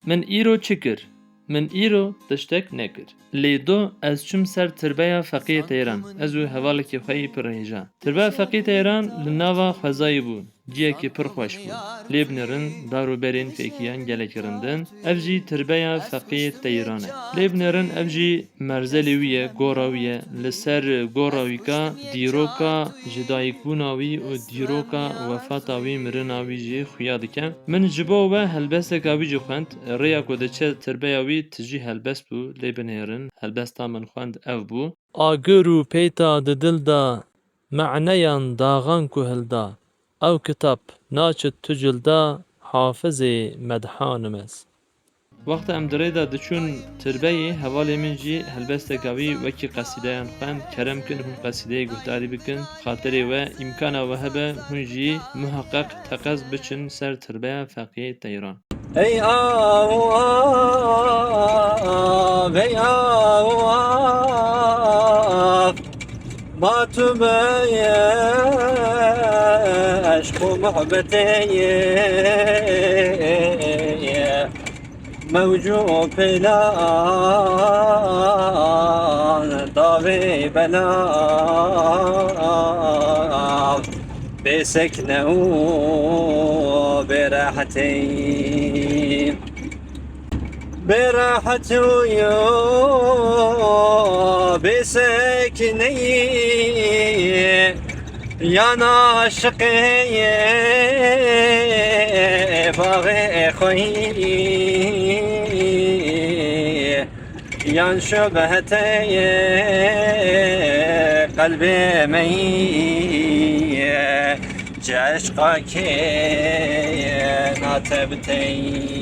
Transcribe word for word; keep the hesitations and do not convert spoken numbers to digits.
Min îro çi kir? Min îro tiştek nekir. Lê do ez çûm ser tirbeya Feqiyê Teyran, ez û hevalekî xwe yî pir hêja. Tirbeya Feqiyê Teyran li nava xwezayê bû, ciyekî pir xweş bû. Lê binêrin dar û berên fêkiyan gelekî rind in. Ev jî tirbeya Feqiyê Teyran e. Lê binêrin ev jî merzelê wî ye, gora wî ye. Li ser gora wî ka dîroka ji dayikbûna wî û dîroka wefata wî, mirina wî jî xuya dike. Min ji bo we helbesteka wî jî xwend. Rêya ku diçe tirbeya wî tijî helbest bû, lê binêrin helbesta min xwend ev bû. Agir û peyta di dil de, me'neyan daxan ku hilda, ew kitab naçit tu cilda, Hafizê Medhanim ez. Wexta em di rê de diçûn tirbeyê, hevalê min jî helbesteka wî wekî qesîdeyan xwend. Kerem kin hûn qesîdeyê guhdarî bikin. Xatirê we, îmkana we hebe, hûn jî muheqeq teqez biçin ser tirbeya Feqiyê Teyran. Ey av, av, ey av, av. Ma tu me ye eşq û muhbetê ye, mewc û pêlan davê belav, bê sekne û bê rehetê. Bê rehet û bê sekineyî yan aşiqê baxê xweyî, yan şubheteyê qelbê meyî. Çi eşqa kê natebteyî.